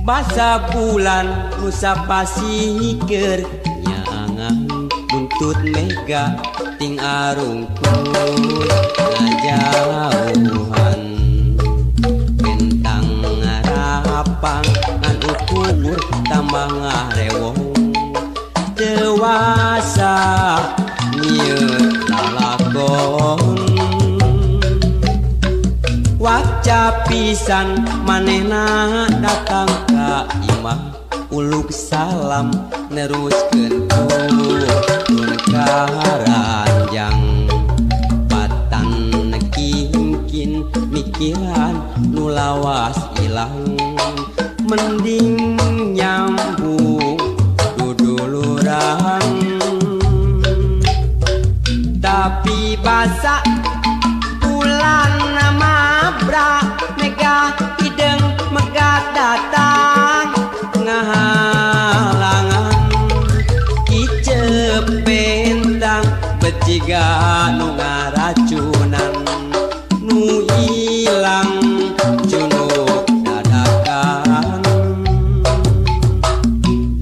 Basa bulan nusa pasikeur nyaangan buntut mega ting arungkut ngajauhan bentang ngarapang ngan ukur tambah ngarewong dewasa nyieun lalakon waca pisan manehna datang ka imah uluk salam neruskeun turun ka ranjang patan kingkin mikiran nu lawas ilang mending nyambung duduluran tapi basa bulan mabra mega hideng megat datang ngahalangan kicep bentang beciga nu ngaracunan nu ilang junuk dadakan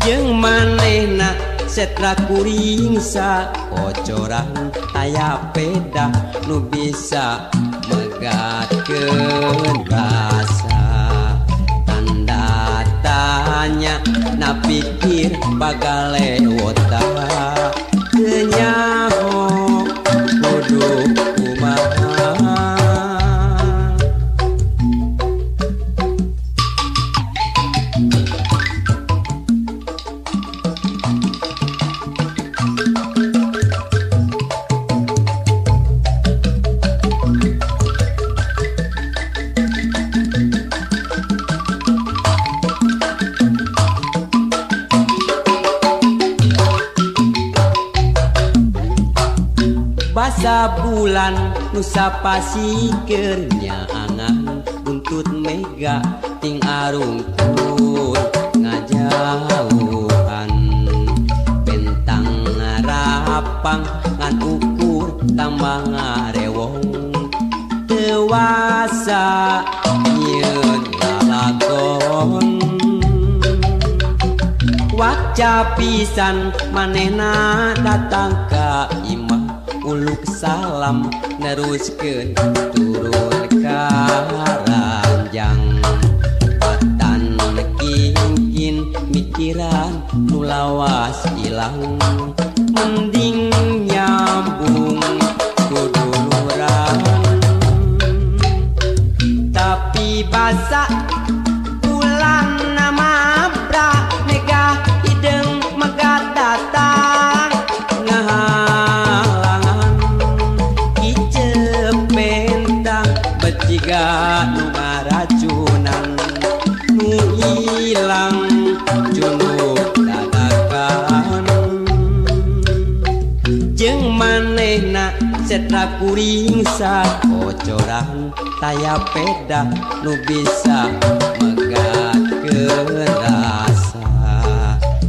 jeung manehna setra kuring sakocoran aya peda nu bisa megatkeun rasa tanda tanya na pikir pagalewota teu nyaho kudu kumaha. Basa bulan nusa pasikeur nyaangan buntut mega ting arungkut ngajauhan bentang ngarapang ngan ukur tambah ngarewong dewasa nyieun lalakon waca pisan manehna datang ka imah uluk salam neruskeun turun ka ranjang patan kingkin mikiran nu lawas ilang mending nyambung kuduluran tapi basa bulan mabra mega hideng megat datang ngahalangan kicep bentang beciga nu ngaracunan nu ilang junuk dadakan jeung manehna setra kuring sakocoran taya peda nu bisa megatkeun rasa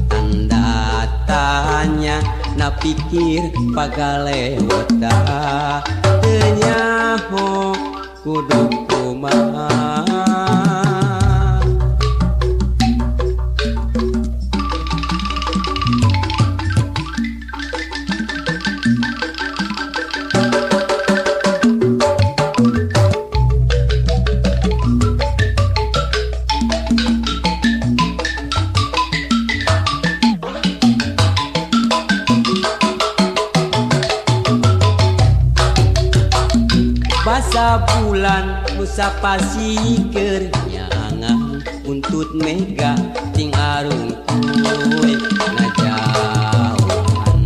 tanda tanya na pikir pagalewota teu nyaho kudu kumaha. Basa bulan nusa pasikeur nyaangan buntut mega ting arungkuy ngajauhan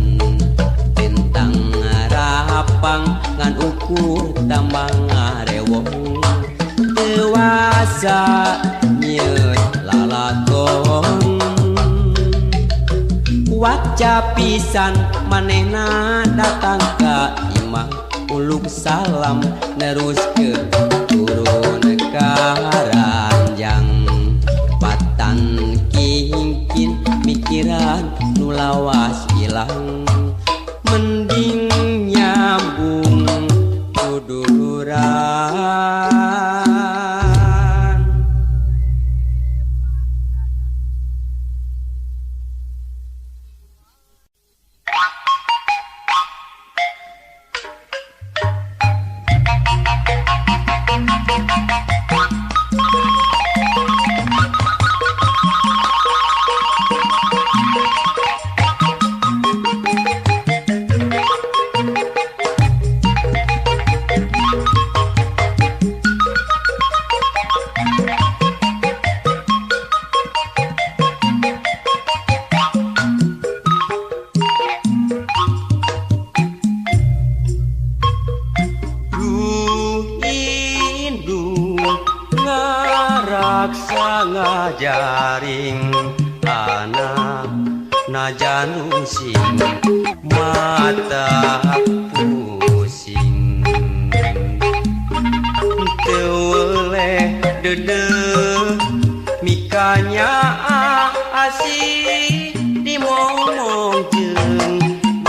bentang ngarapang ngan ukur tambah ngarewong dewasa nyieun lalakon waca pisan manehna datang ka imah uluk salam neruskeun turun ka Ngaraksa ngajaring anak najan rungsing mata pusing teu weleh deudeuh mikanya asih dimomong jeung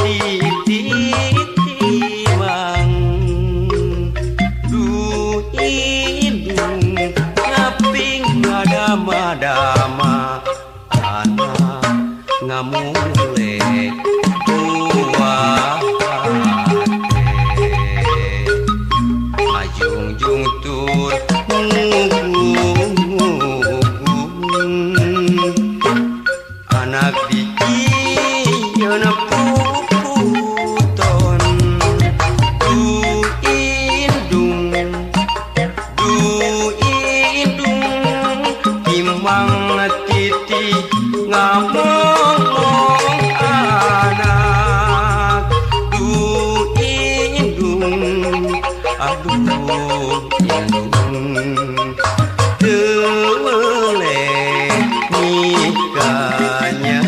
dititimang duh indung ngaping ngadama-dama anak ngamule buah hate ngajungjung tur ngugung anak dijieun puputon duh indung timang titi ngamong anak duh indung aduh indung teu weleh nikahnya.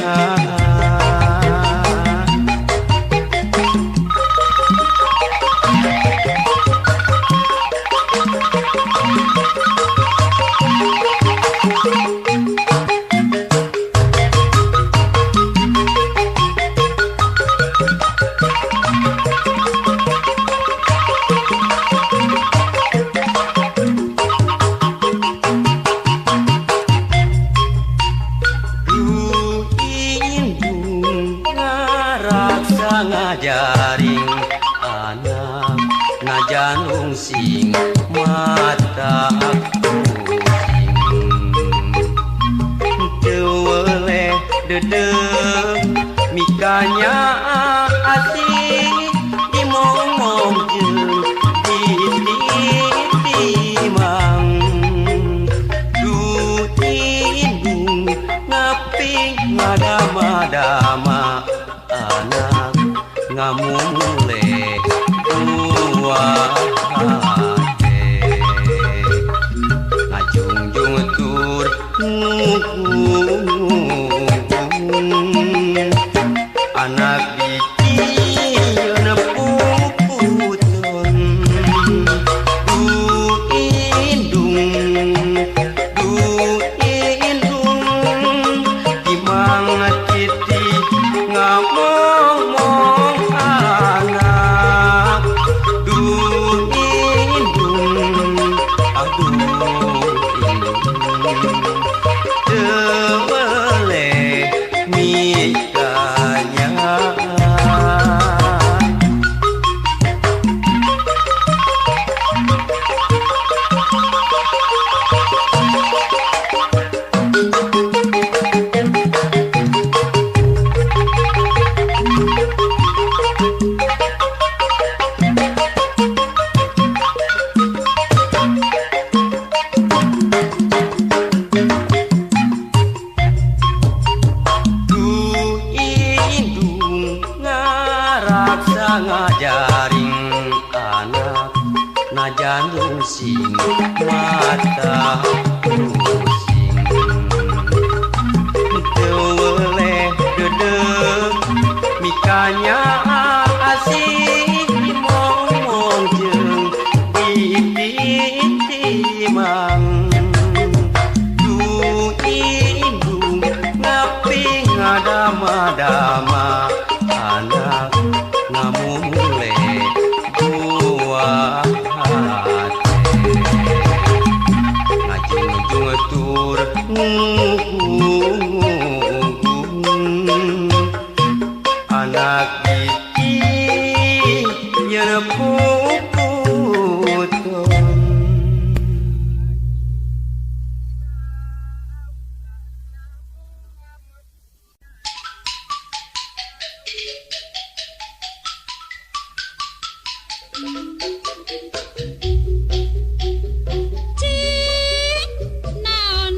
Duh indung ngaraksa ngajaring anak najan rungsing mata pusing teu weleh deudeuh mikanya asih dimomong jeung dititimang duh indung ngaping ngadama-dama anak ngamumule buah hate ngajungjung tur ngugung anak dijieun puputon duh indung timang titi ngamong anak duh indung aduh indung teu weleh mikanya. Duh indung ngaraksa ngajaring anak najan rungsing mata pusing teu weleh deudeuh mikanya asih dimomong jeung dititimang duh indung ngaping ngadama-dama anak ngamumule buah hate ngajungjung tur ngugung anak dijieun puputon. Cik naon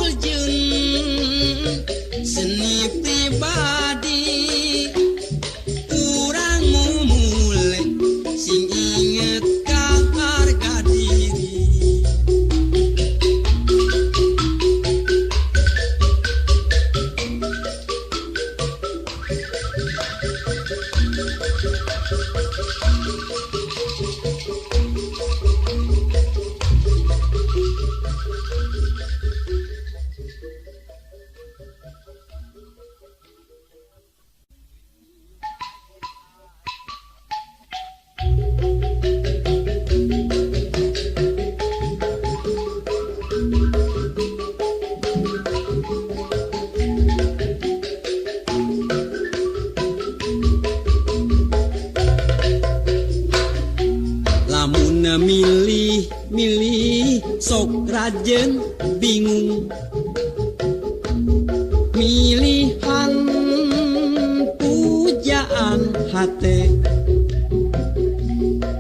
Unggul jeung seni pribadi urang mumule sing inget ka harga diri. Lamun milih-milih sok rajen bingung, milihan pujaan hate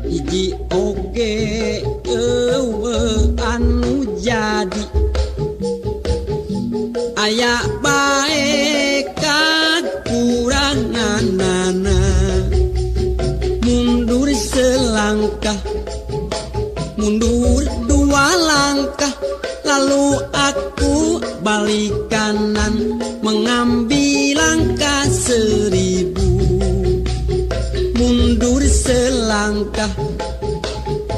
hiji oge eueuh anu jadi aya bae kakuranganana. Mundur selangkah, mundur dua langkah, lalu aku balik kanan mengambil langkah 1000. Mundur selangkah,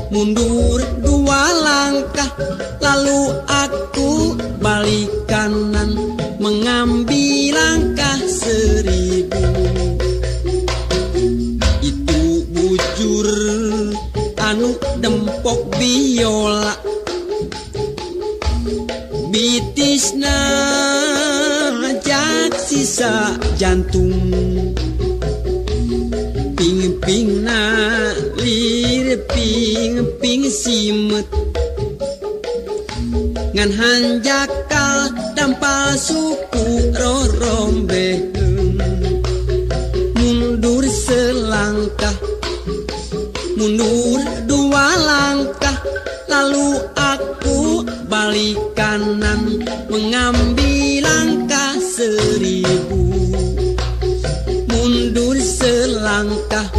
mundur dua langkah, lalu aku balik kanan mengambil langkah 1000. Itu bujur anu dempok biola, bitisna jak sisa jantung, ping-pingna lir ping-ping simet, ngan hanjakal dampal suku rorombeheun. Mundur selangkah, mundur dua langkah, lalu aku balik kanan mengambil langkah 1000. Mundur selangkah,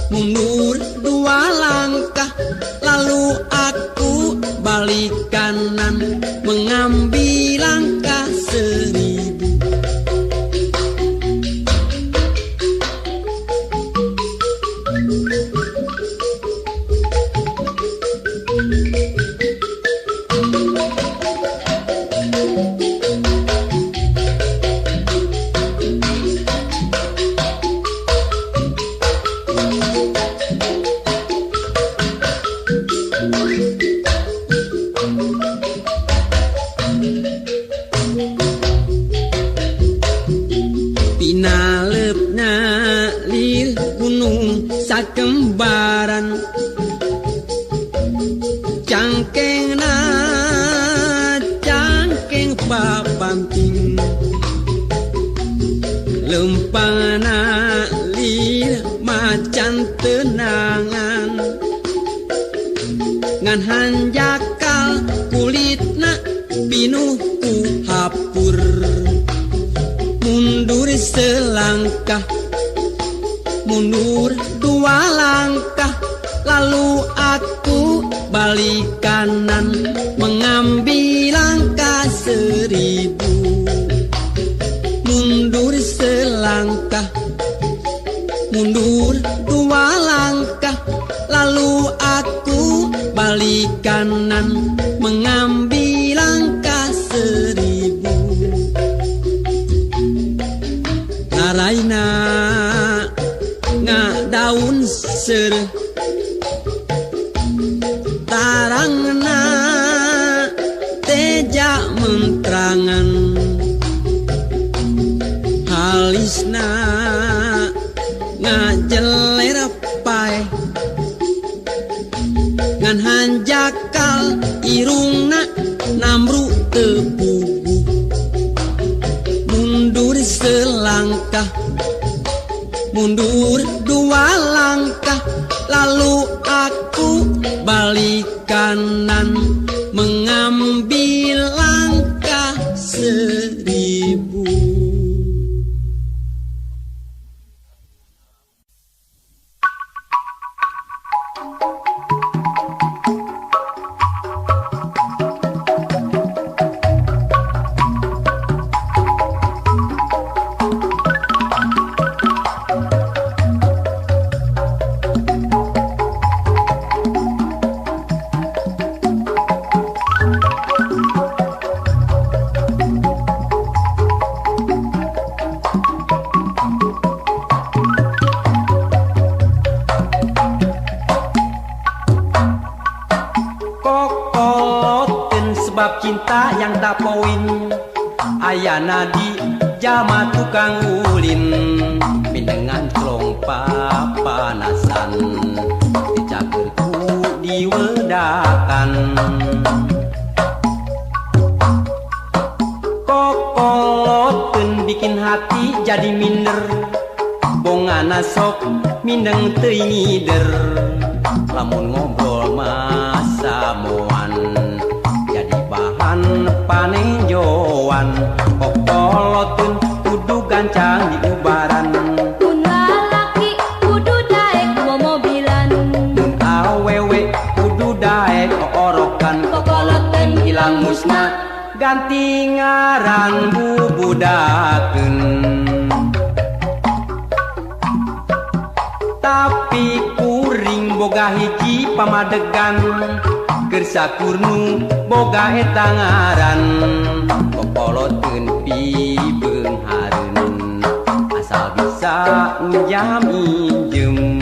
mundur dua langkah, lalu aku balik kanan mengambil langkah 1000. Pinalepna lir gunung sakembaran, cangkengna cangkeng papanting, lempangna lir macan tenangan, ngan hanjakal kulitna pinuh ku hapur. Mundur selangkah, mundur dua langkah, lalu aku balik kanan mengambil langkah 1000. Mundur selangkah, mundur dua langkah, lalu aku balik kanan mengambil langkah 1000. Naraina ngadaun seureuh, tarangna teja mentrangan, halisna ngajeler paeh, ngan hanjakal irungna namru teu puguh. Mundur selangkah, mundur dua langkah, lalu aku balik kanan mengambil langkah. Sebab cinta yang tak poin ayana di jalma tukang ulin mindengan celong papanasan dicager ku diwedakan. Kokoloteun bikin hati jadi minder bongana sok mindeng teuing ngider lamun ngobrol masamoan jadi bahan panenjoan. Kokoloteun kudu gancang diubaran mun lalaki kudu daek momobilan mun awewe kudu daek oorokan. Kokoloteun hilang musnah ganti ngaran bubudakeun. Tapi kuring boga hiji pamadegan keur sakurnu boga eta ngaran. Kokoloteun pibeunghareun asal bisa njam injem.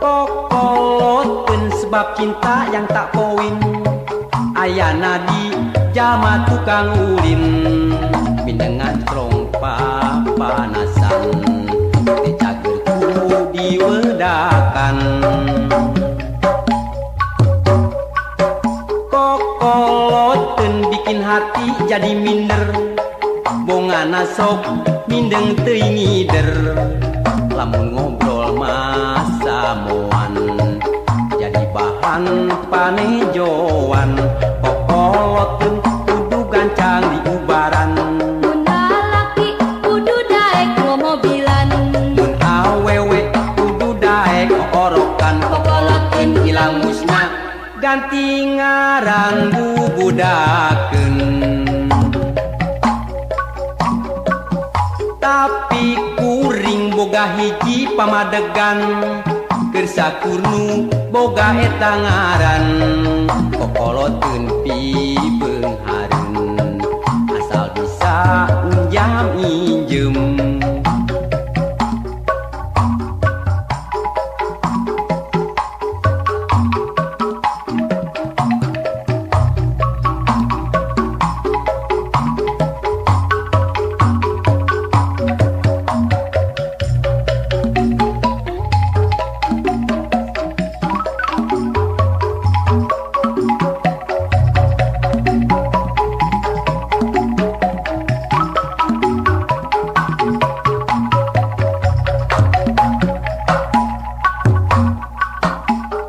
Kokoloteun sebab cinta yang tak poin ayana di jalma tukang ulin mindengan celong papanasan dicager ku diwedakan. Kokoloteun bikin hati jadi minder bongana sok mindeng teuing ngider lamun ngobrol masamoan jadi bahan panejoan. Kokoloteun kudu gancang diubaran mun lalaki kudu daek momobilan mun awewe kudu daek oorokan. Kokoloteun hilang musnah ganti ngaran bubudakeun. Tapi kuring boga hiji pamadegan keur sakurnu boga eta ngaran. Kokoloteun pibeunghareun asal bisa njam injem.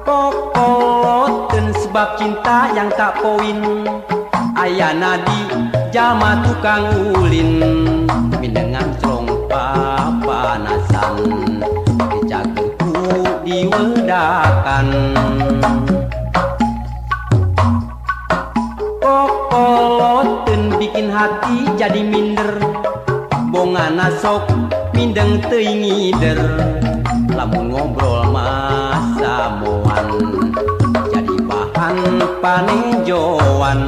Kokoloteun sebab cinta yang tak poin ayana di jalma tukang ulin mindengan celong papanasan dicager ku diwedakan. Kokoloteun bikin hati jadi minder bongana sok mindeng teuing ngider lamun ngobrol masamoan jadi bahan panenjoan.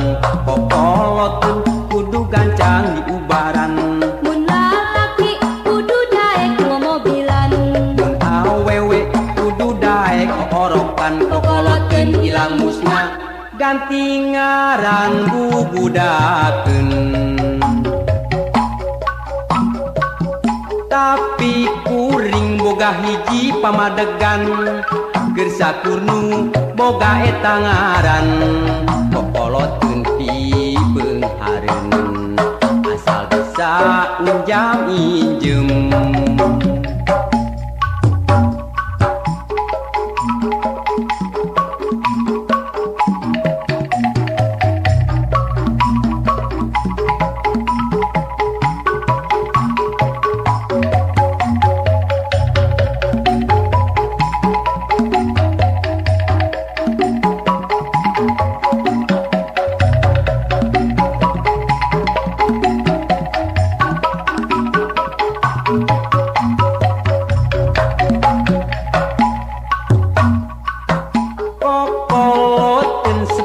Kokoloteun kudu gancang diubaran mun lalaki kudu daek momobilan mun awewe kudu daek oorokan. Kokoloteun hilang musnah ganti ngaran bubudakeun. Tapi kuring boga hiji pamadegan keur sakurnu boga eta ngaran. Kokoloteun pibeunghareun asal bisa njam injem.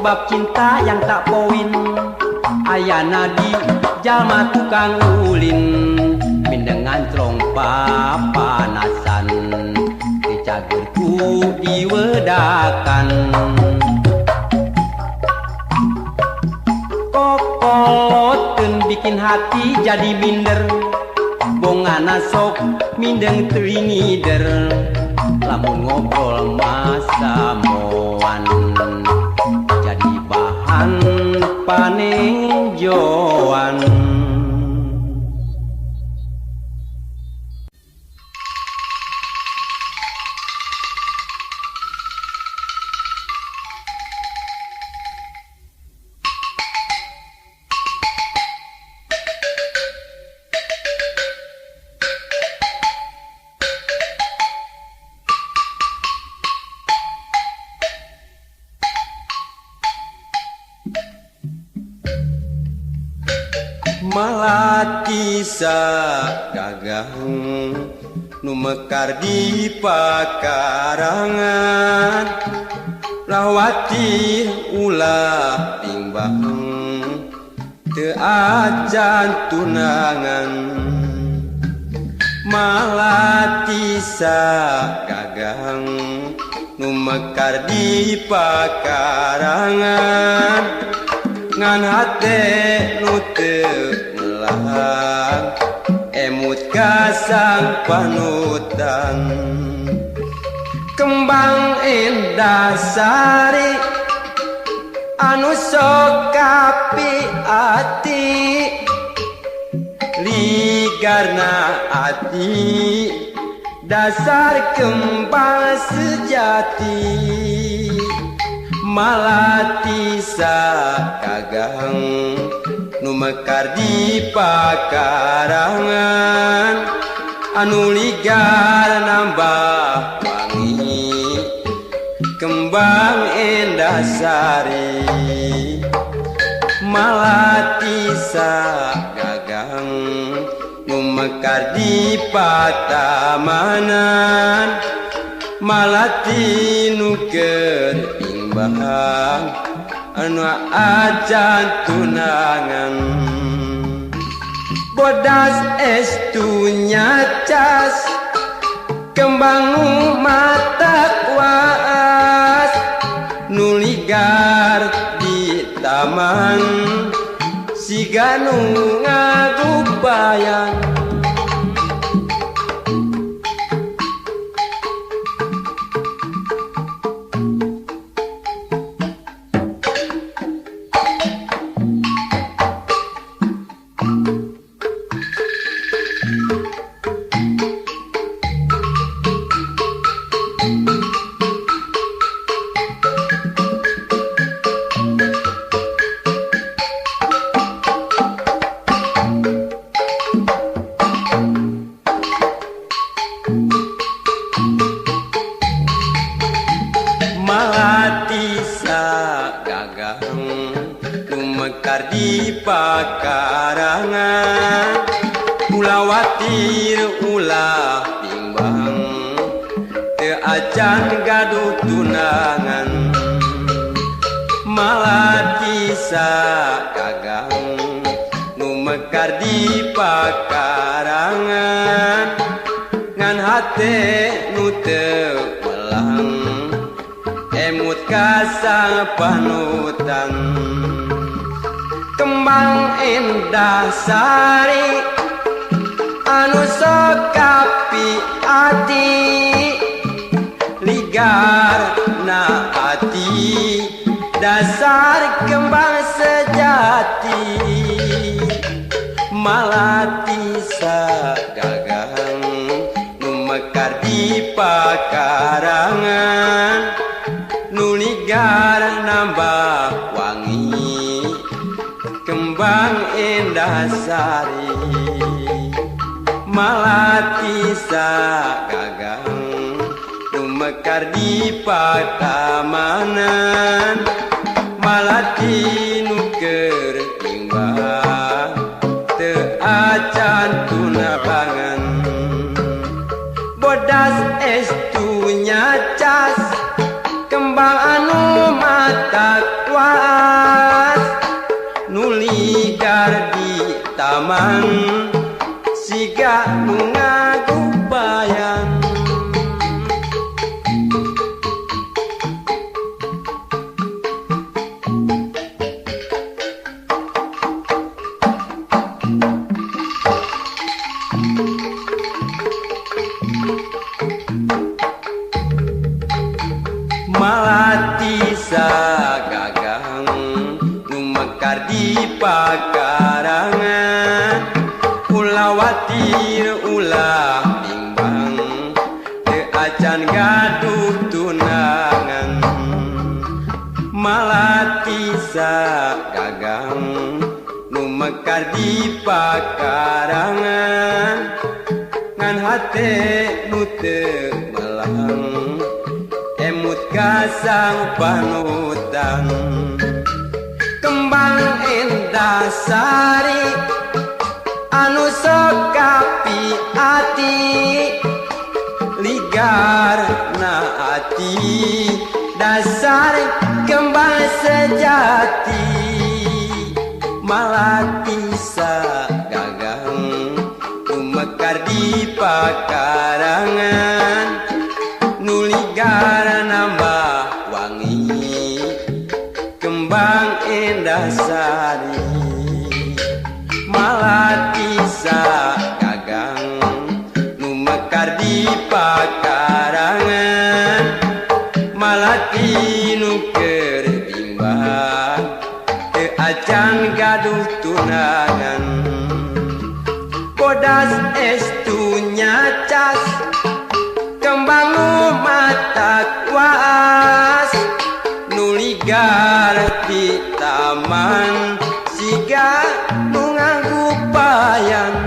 Sebab cinta yang tak poin ayana di jalma tukang ulin mindengan trong papanasan dicager ku diwedakan. Kokoloteun bikin hati jadi minder, bongana sok mindeng teuing ngider, lamun ngobrol masamoan jadi bahan panenjoan. Malatisa gagang nu mekar di pakarangan, rawati ulah bimbang teu acan tunangan. Malatisa gagang nu mekar di pakarangan, ngan hate nu teu melang emut ka sang panutan. Kembang endah sari anu sok kapi ati, ligarna ati dasar kembang sejati. Malatisa kagang nu mekar di pakarangan, anu ligar nambah wangi kembang endah sari. Malatisa gagang nu mekar di patamanan, malati nu keur bimbang anu acan tunangan. Bodas estunya cas kembang nu mata kuas, nu ligar di taman siga nu ngagubayan. Malatisa gagang nu mekar di pakarangan, ulah watir ulah bimbang teu acan gaduh tunangan. Malatisa gagang nu mekar di pakarangan, ngan hate nu teu melang emut ka sang panutan. Kembang endah sari anu sok kapi ati, ligar na ati dasar kembang sejati. Malatisa gagang nu mekar di pakarangan, nu ligar nambah wangi kembang endah sari. Malatisa gagang nu mekar di patamanan, malati nu keur bimbang teu acan tunangan. Bodas estunya cas kembang anu mata kuas, taman siga nu ngagubayan. Malati sagagang nu mekar di pakarangan, ulah watir ulah bimbang teu acan gaduh tunangan. Malati sagagang nu mekar di pakarangan, ngan hate nu teu melang emut kasang panutan. Kembang endah sari anu sok kapi ati, ligar na ati dasar kembang sejati. Malati sagagang nu mekar di pakarangan, nu ligar nambah wangi kembang endah sari. Malati sagagang nu mekar di pakarangan, malati nu keur bimbang teu acan gaduh tunangan. Bodas estu nyacas kembang nu mata kuas, nu ligar di taman siga nu ngagupayan.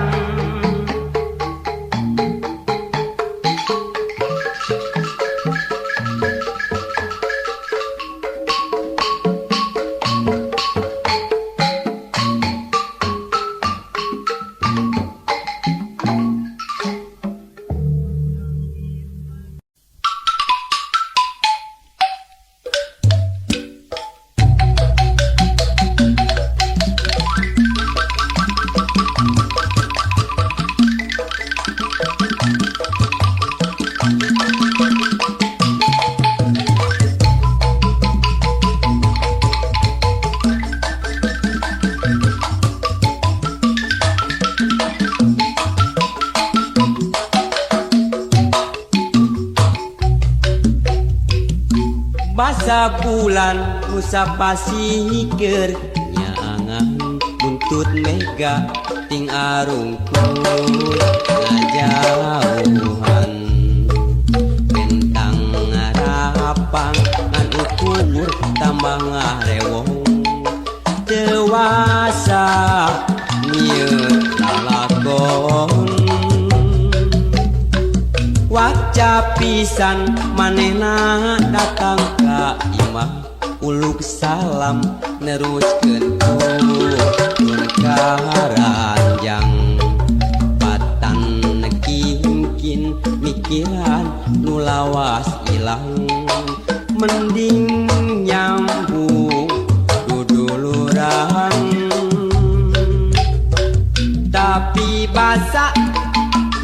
Basa bulan musa pasihikeun nyangan buntut mega ting arungkut ngajauhan bentang ngarapang ngan ukur tambah ngarewong dewasa nyieun lalakon. Waca pisan manehna datang ka imah uluk salam neruskeun turun ka ranjang. Patan kingkin mikiran nu lawas ilang, mending nyambung duduluran. Tapi basa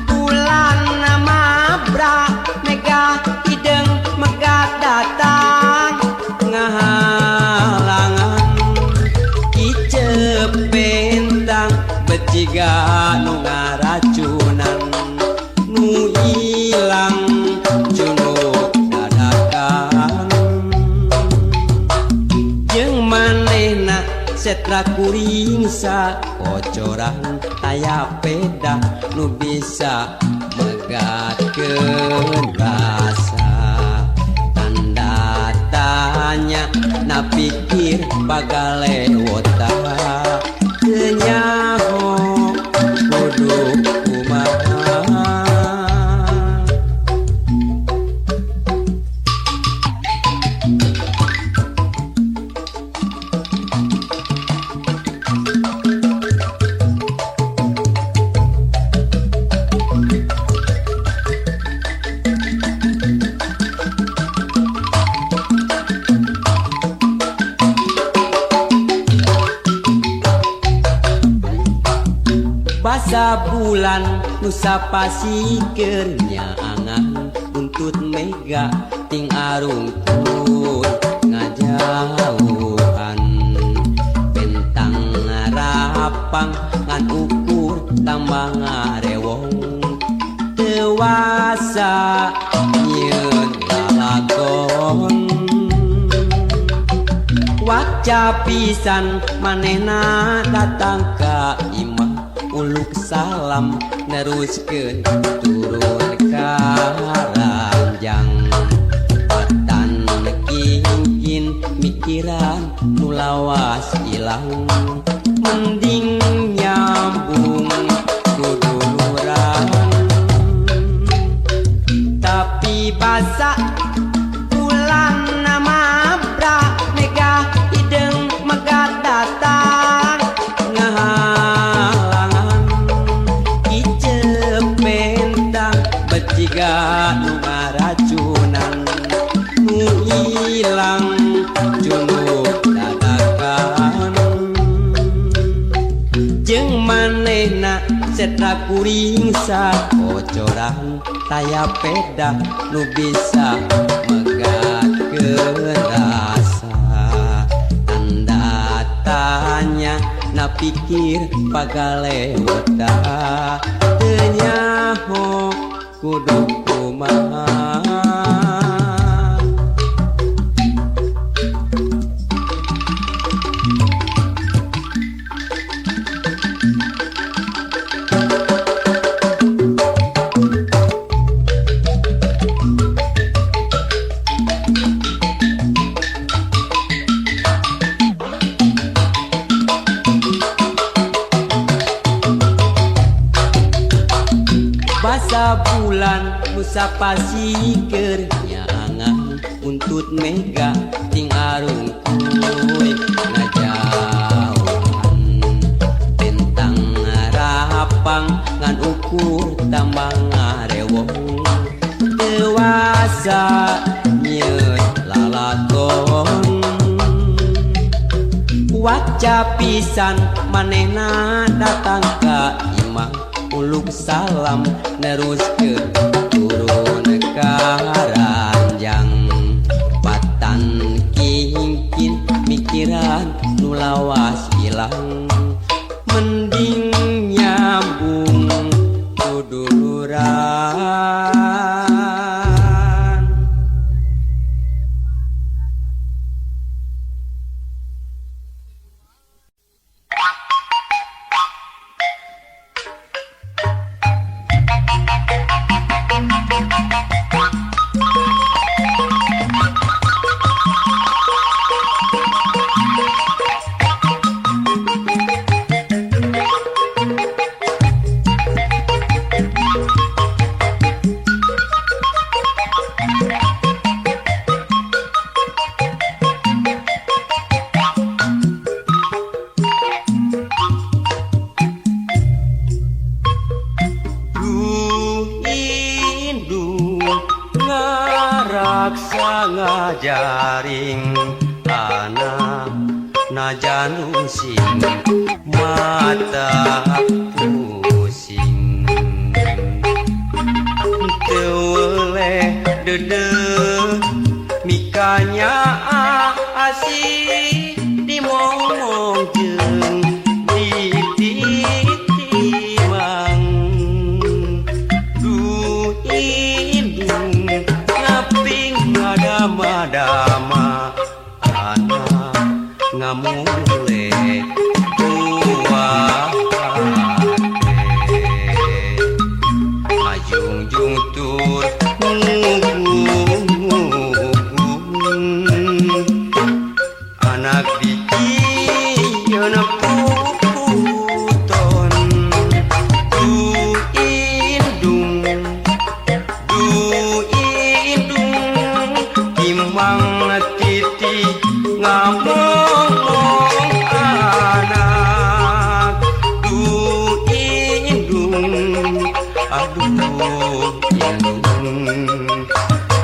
bulan mabra mega hideng megat datang ngahalangan icep bentang beciga nu ngaracunan nu ilang cunuk dadakan. Jeung manehna setra kuring sakocoran aya peda nu bisa megatkeun rasa. Tanda tanya na pikir pagalewota teu nyaho kudu kumaha. Basa bulan nusa pasikeun nyaangan buntut mega ting arungkut ngajauhan bentang rapang ngan ukur tambah ngarewong dewasa nyieun lalakon waca pisan manehna datang ka imah uluk salam neruskeun turun ka ranjang batan kingkin mikiran nu lawas ilang mending nyambung kuduluran tapi basa bulan mabra mega hideung megat datang ngahalangan kicep bentang beciga nu ngaracunan nu ilang cunuk dadakan jeung manehna setra kuring sakocoran taya peda nu bisa megatkeun rasa tanda tanya na pikir pagalewota teu nyaho kudu kumaha. Basa bulan nusa pasikeun nyaangan buntut mega ting arungkuy ngajauhan bentang rapang ngan ukur tambah ngarewong dewasa nyieun lalakon waca pisan manehna datang ka imah uluk salam neruskeun turun ka ranjang batan kingkin mikiran nu lawas ilang mending nyambung kuduluran. Ngajaring anak najan using mata pusing teu weleh deudeuh mikanya asih dimomong jeung dititimang duh indung ngaping ngadama-dama anak ngamule buah hate ngajungjung tur ngugung anak dijieun puputon duh indung duh indung timang titi ngamong anak duh indung aduh indung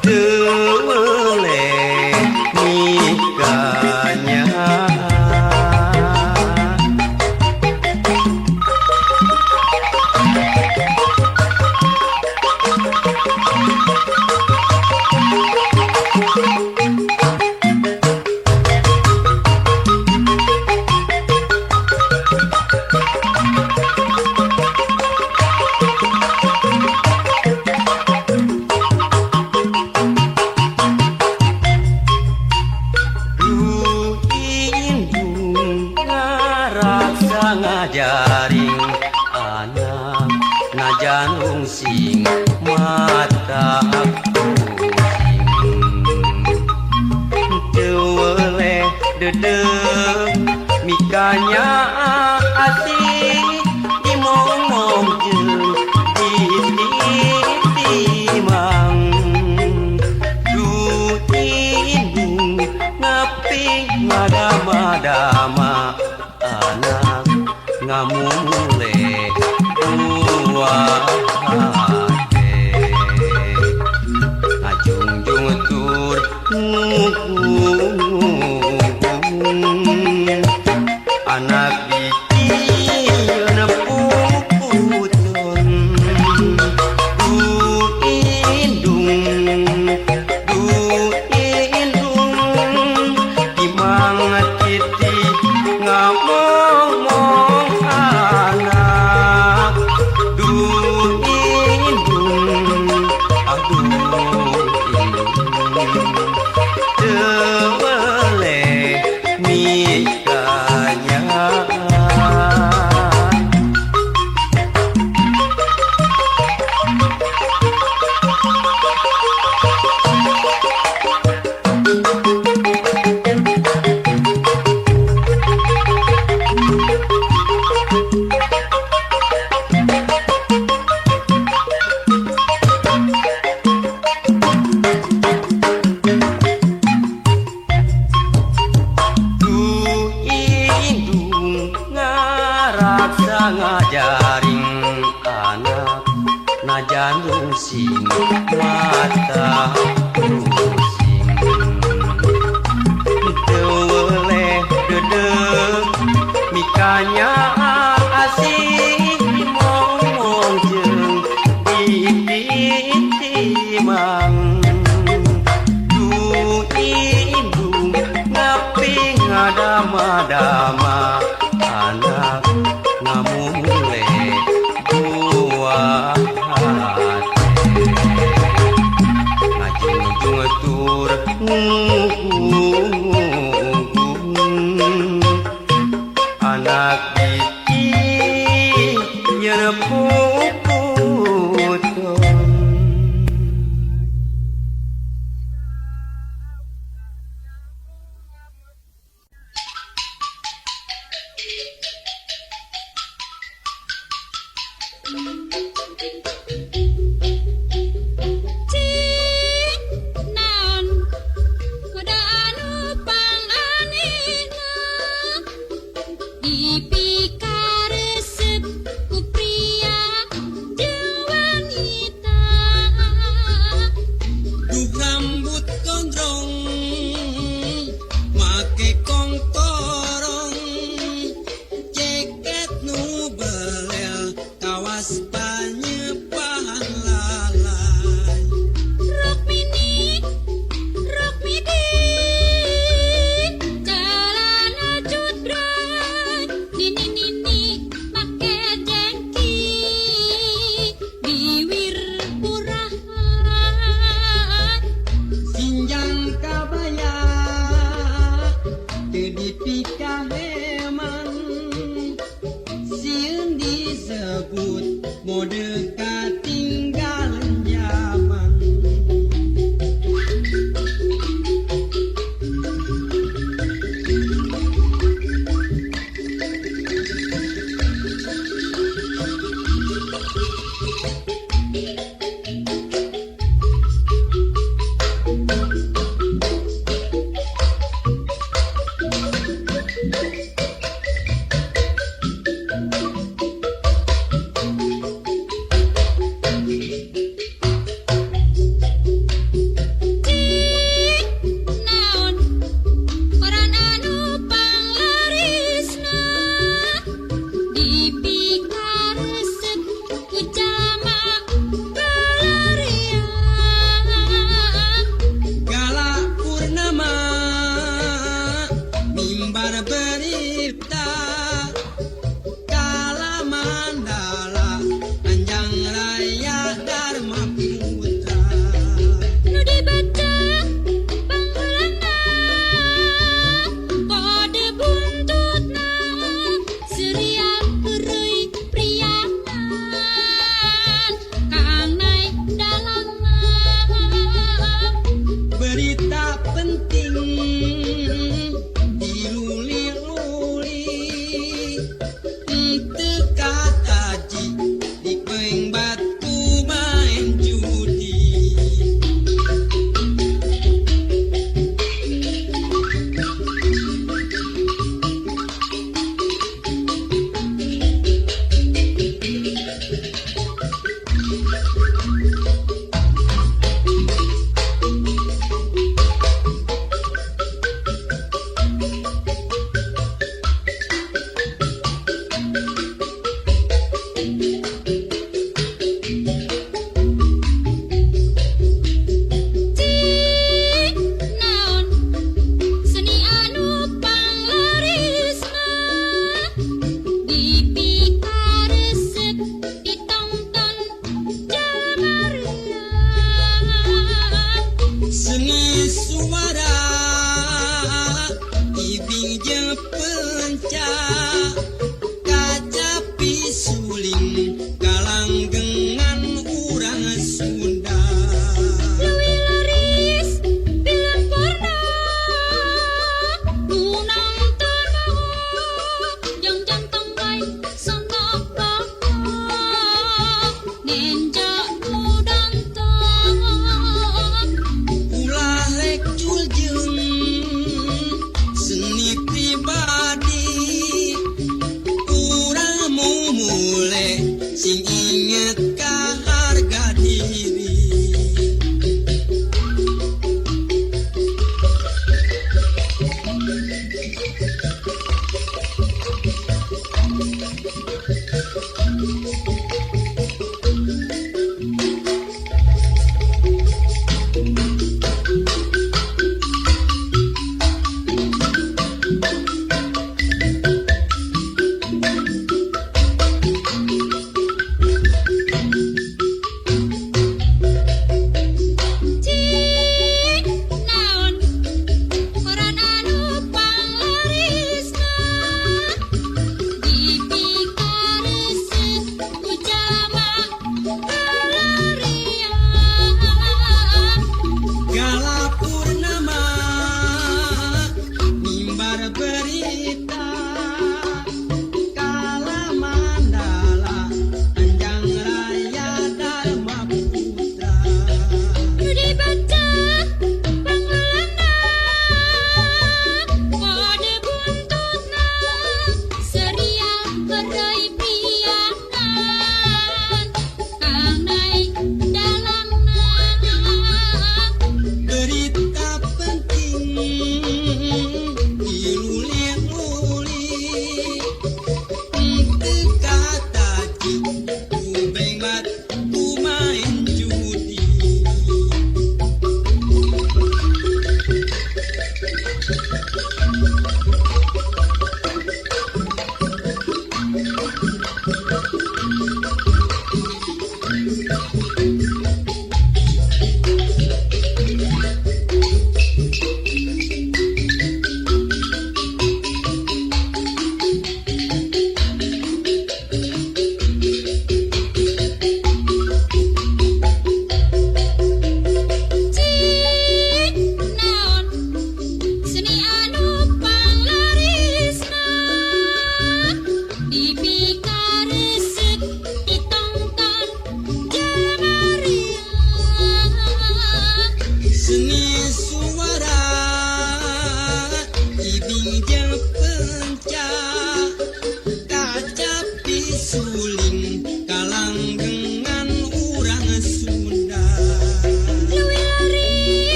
teu weleh mikanya. ngajaring anak najan rungsing mata pusing teu weleh deudeuh mikanya asing dimong-mong jeung ditimang du indung ngapi ngadama-dama anak ngamumule buah hate ngajungjung tur ngugung anak dijieun puputun du indung du indung imang titi ngamong-mong anak du indung aduh indung teu weleh mikanya. Du indung ngaraksa ngajaring anak najan rungsing mata pusing teu weleh deudeuh mikanya asing dimong-mong jeung ditimang du indung ngapi ngadama-dama anak ngamumule buah hate ngajungjung tur ngugung anak dijieun puputun. Cik naon kuda anu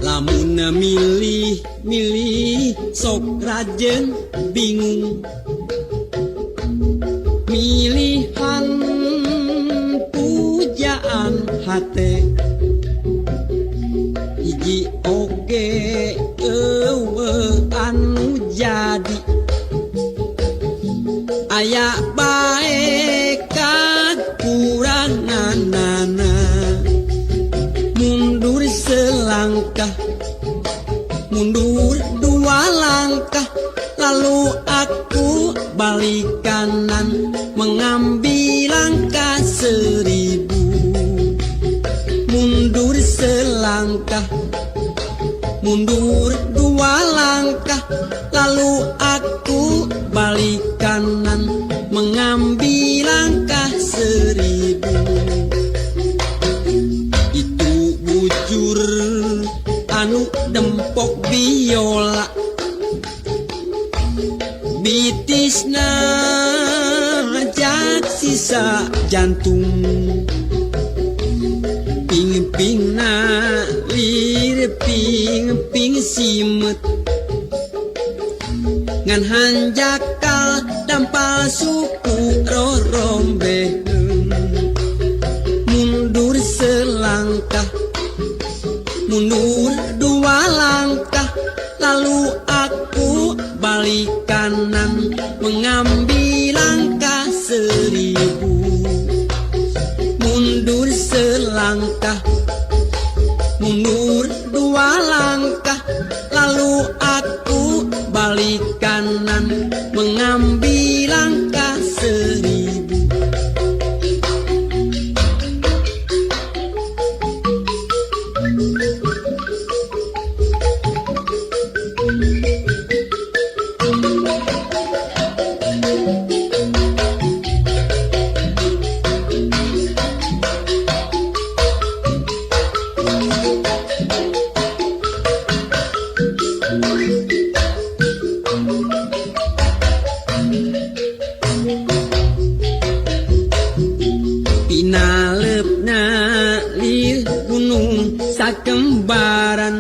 Lamun milih-milih sok rajen bingung, milihan pujaan hate hiji oge eueuh anu jadi aya bae kakuranganana. Mundur selangkah, mundur dua langkah, lalu aku balik kanan mengambil langkah 1000. Mundur selangkah, mundur dua langkah, lalu aku balik kanan mengambil langkah 1000. Itu bujur anu dempok biola, bitisna jak sisa jantung, ping-pingna lir ping-ping simet, ngan hanjakal dampal suku rorombeheun. Mundur selangkah, mundur dua langkah, lalu aku balik kanan mengambil langkah 1000. Mundur selangkah, mundur dua langkah, lalu aku balik kanan mengambil langkah 1000. Pinalepna lir gunung sakembaran,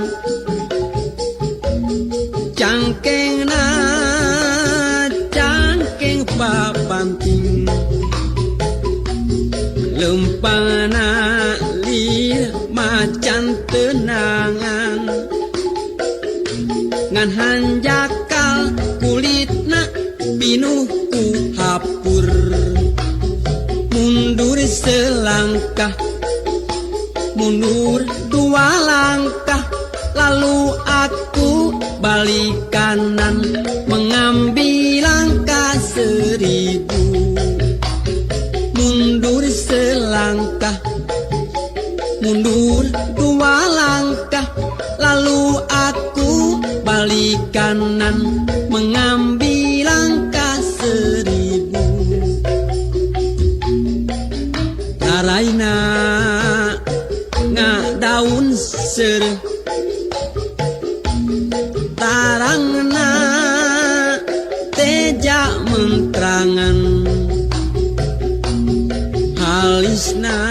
cangkengna cangkeng papanting, lempangna lir macan tenangan, ngan hanjakal kulitna pinuh ku hapur. Mundur selangkah, mundur dua langkah, lalu aku balik kanan mengambil langkah 1000. Mundur selangkah, mundur dua langkah, lalu aku balik kanan mengambil langkah 1000. Taraina ngadaun seureuh, tarangna teja mentrangan, halisna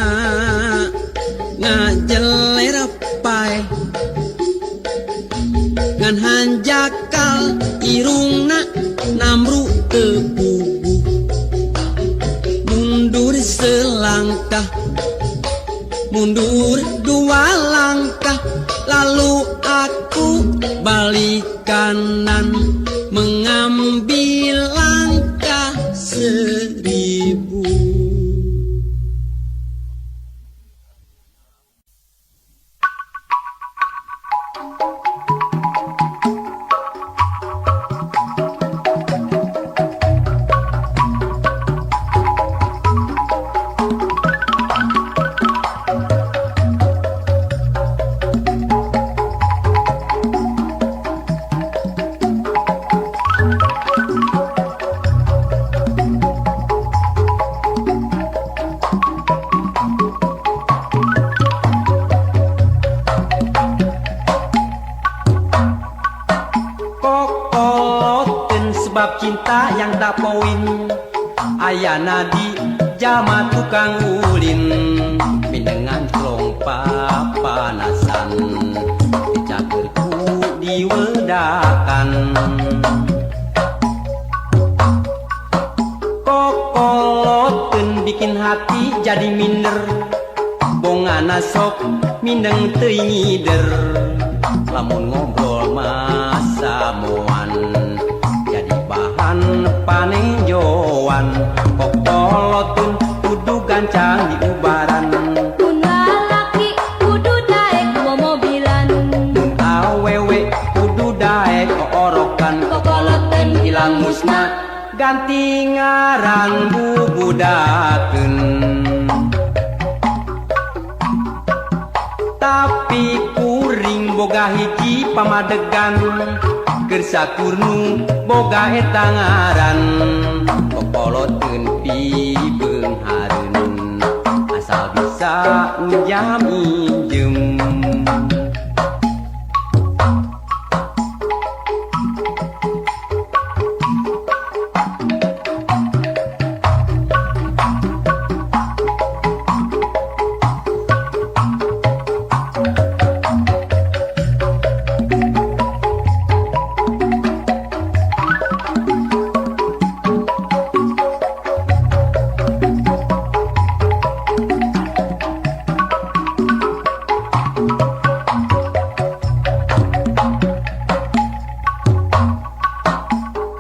ngajeler paeh, ngan hanjakal irungna namru teu puguh. Mundur selangkah, mundur dua langkah, lalu aku balik kanan mengambil langkah 1000. sebab cinta yang tak poin. Ayana di jalma tukang ulin, mindengan clong papanasan, dicager ku diwedakan. Kokoloteun bikin hati jadi minder, bongana sok mindeng teuing ngider. Lamun ngobrol masamuan jadi bahan panenjoan. Kokoloteun kudu gancang diubaran. Mun lalaki kudu daek momobilan, Mun awewe kudu daek oorokan. Kokoloteun ilang musna ganti ngaran bubudakeun. Tapi kuring boga hiji pamadegan, keur sakurnu boga eta ngaran. Kokoloteun pibeunghareun, asal bisa njam injem.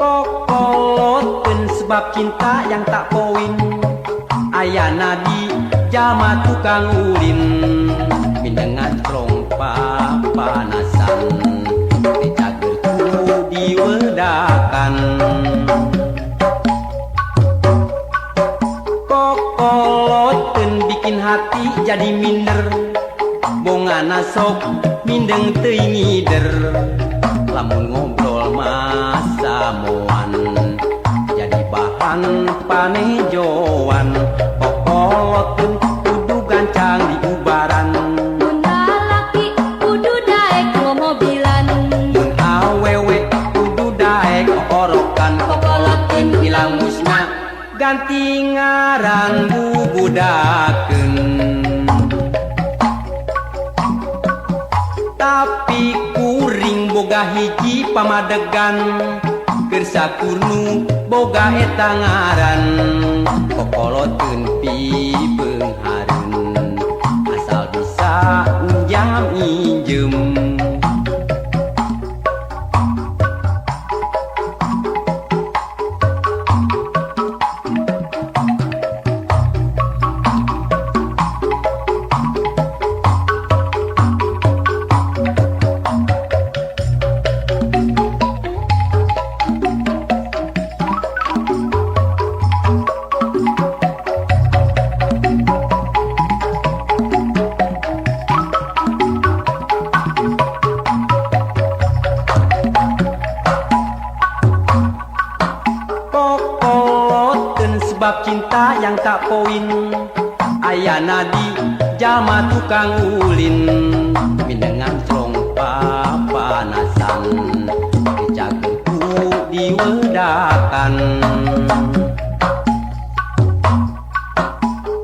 Kokoloteun sebab cinta yang tak poin. Ayana di jalma tukang ulin, mindengan clong papanasan, dicager ku diwedakan. Kokoloteun bikin hati jadi minder, bongana sok mindeng teuing ngider. Lamun ngobrol masamuan jadi bahan panejoan. Kokoloteun kudu gancang diubaran. Mun lalaki kudu daek momobilan, Mun awewe kudu daek oorokan. Kokoloteun ilang musna ganti ngaran bubudakeun. Tapi kuring boga hiji pamadegan, keur sakurnu boga eta ngaran. Kokoloteun pibeunghareun, asal bisa njam injem. Kokoloteun sebab cinta yang tak poin. Ayana di jalma tukang ulin, mindengan clong papanasan, dicager ku diwedakan.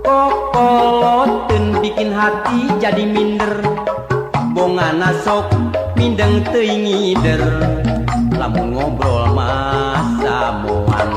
Kokoloteun bikin hati jadi minder, bongana sok mindeng teuing ngider. Lamun ngobrol masamuan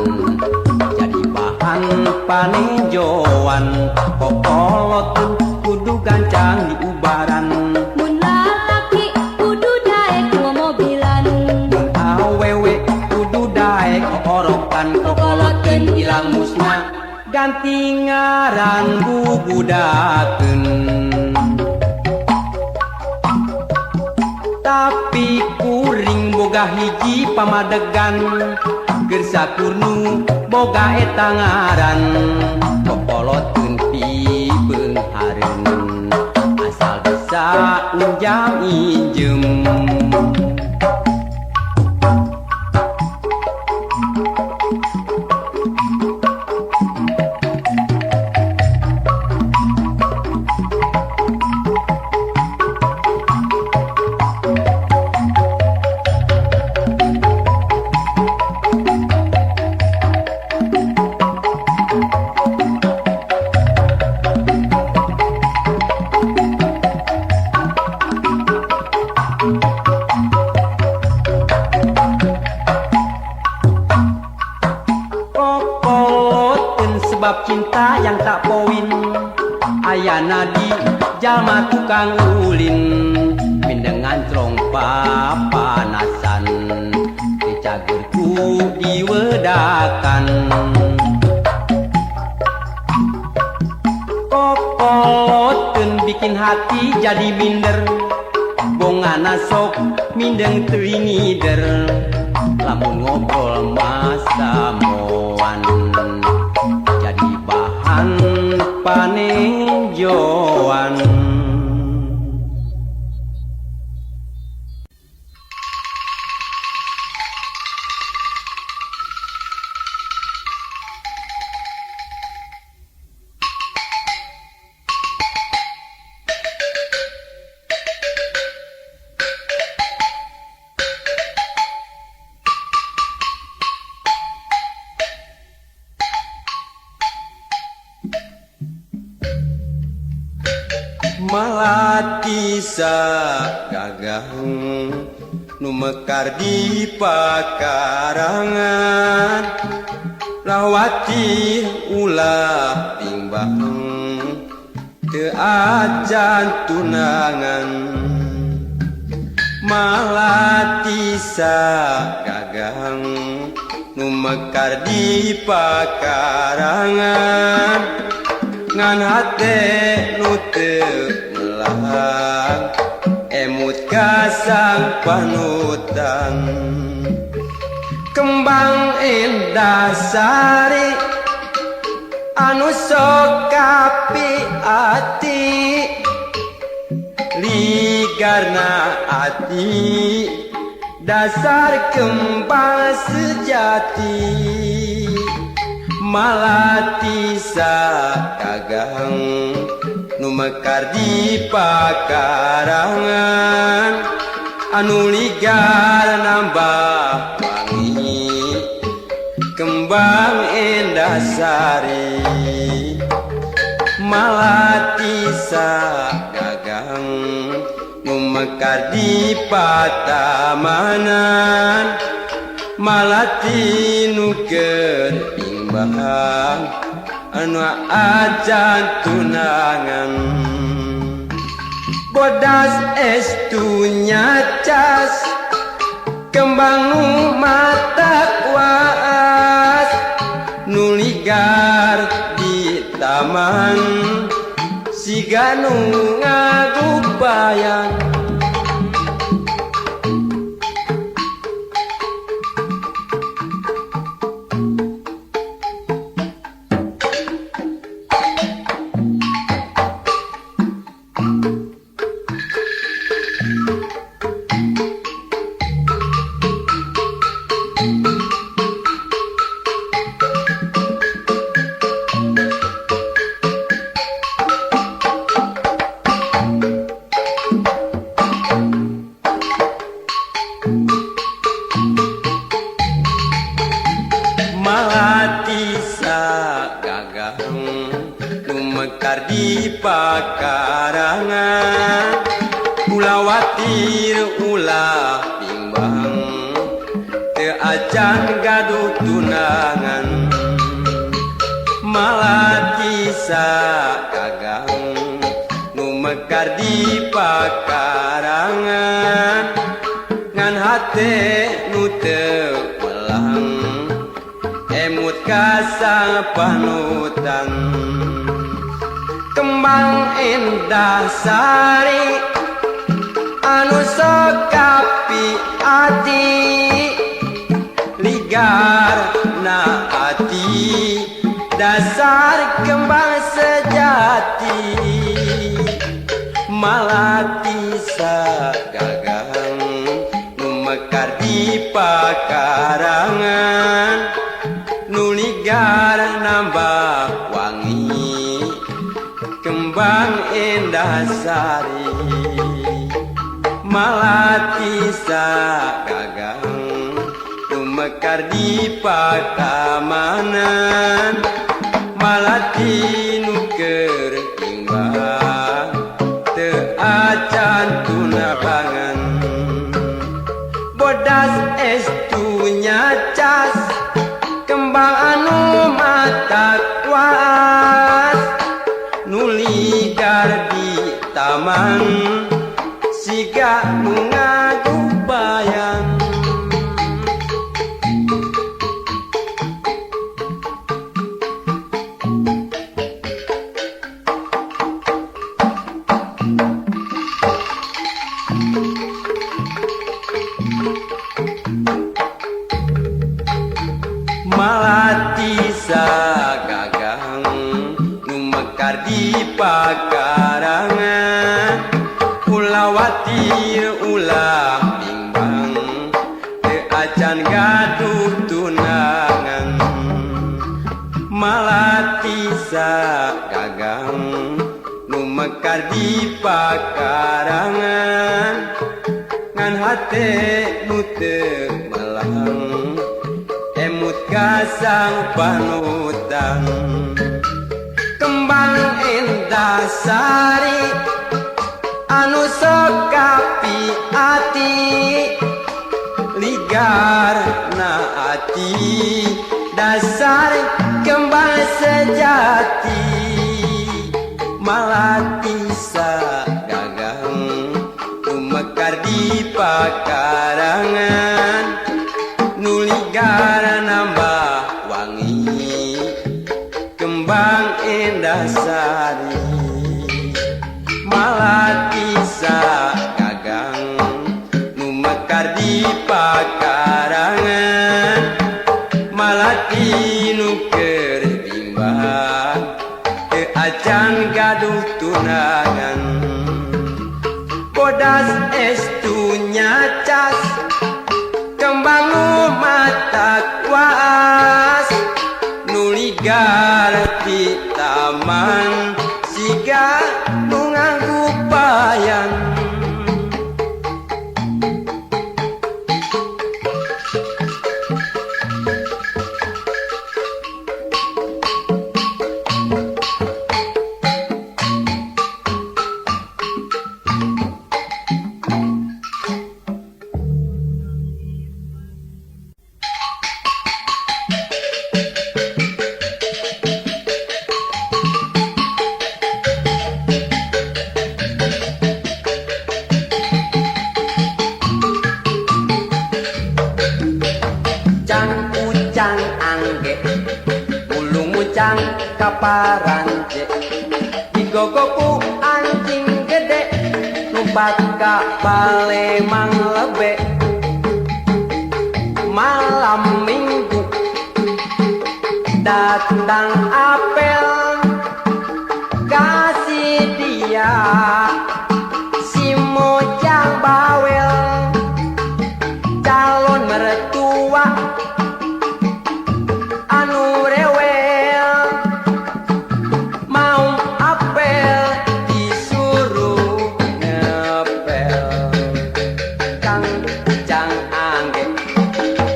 jadi bahan panejoan. Kokoloteun kudu gancang diubaran. Mun lalaki kudu daek momobilan, Mun awewe kudu daek oorokan. Kokoloteun ilang musna ganti ngaran bubudakeun. Tapi kuring boga hiji pamadegan, keur sakurnu boga eta ngaran. Kokoloteun pibeunghareun, asal bisa njam injem. Sebab cinta yang tak poin ayana di jalma tukang ulin mindengan trong papanasan teu cager ku diwedakan. Kokoloteun bikin hati jadi minder, bongana sok mindeng teuing ngider lamun ngobrol masamoan jadi bahan panenjoan. Malatisa gagang nu mekar di pakarangan, rawati ulah timbang teu acan tunangan. Malatisa gagang nu mekar di pakarangan, ngan hate nu teu melang emut ka sang panutan. Kembang indah sari anu sok kapi ati, ligarna ati dasar kembang sejati. Malatisa gagang nu mekar di pakarangan, anu ligar nambah wangi kembang endah sari. Malatisa gagang nu mekar di patamanan, malati nu keur bimbang anu acan tunangan. Bodas estu nyacas kembang nu matak waas, nu ligar di taman siga nu ngagubayan. Malatisa gagang nu mekar di pakarangan, ulah watir ulah bimbang teu acan gaduh tunangan. Malatisa gagang nu mekar di pakarangan, ngan hate nu teu melang emut ka sang panutan. Kembang endah sari anu sok kapi ati, ligar na ati dasar kembang sejati. Malatisa gagang nu mekar di pakarangan, nu ligar nambah wangi kembang endah sari. Malatisa gagang nu mekar di patamanan, malati nu keur timbang teu acan tunabangan. Bodas estu nyacas kembang anu matak waas, taman siga nu ngagubayan. Malati sagagang nu mekar di pakarangan, ulah watir ulah bimbang teu acan gaduh tunangan. Malati sagagang nu mekar di pakarangan, ngan hate nu teu melang emut kasang panutan. Kembang endah sari anu sok kapi ati, ligar na ati dasar kembang sejati. Malati sagagang nu mekar di pakarangan, nu ligar nambah wangi kembang endah sari. Malati sagagang nu mekar di pakarangan, malati nu keur bimbang teu acan gaduh tunangan. Bodas estu nyacas kembang nu matak waas, nu ligar di taman siga nu nganggupayan. Cang ucang angge mulung mucang kaparanje, digogoku anjing gede lumpat ka Palembang lebe. Malam minggu datang apel kasih dia si mojang bawel, calon mertua anu rewel, mau apel disuruh ngepel. Kang ucang angge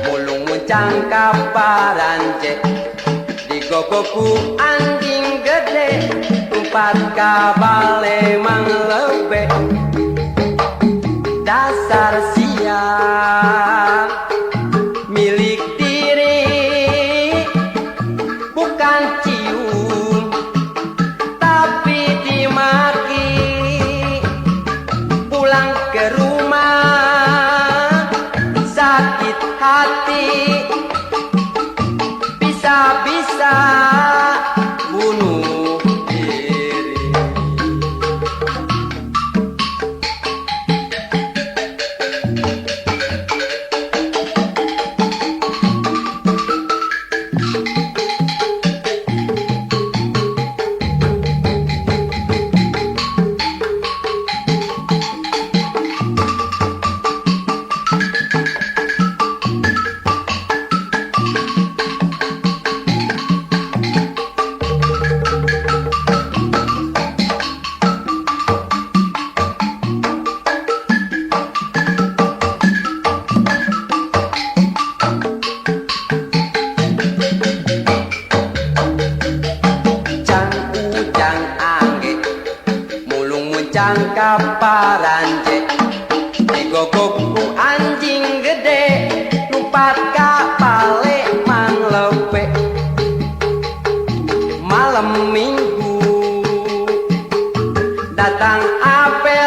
mulung muncang kaparanje, digogoku anjing gede tumpat ka Balemang lebe. Dasar siang milik diri bukan cium tapi dimaki, pulang ke rumah sakit hati, bisa-bisa bunuh diri. Cang ucang angge mulung muncang kaparanje, digogok ku anjing gede lumpat ka Palembang lebe. Malam minggu datang apel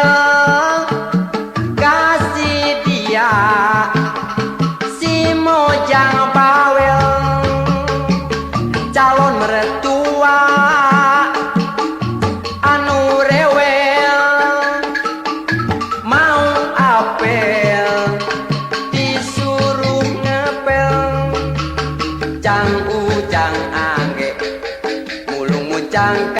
Muncang.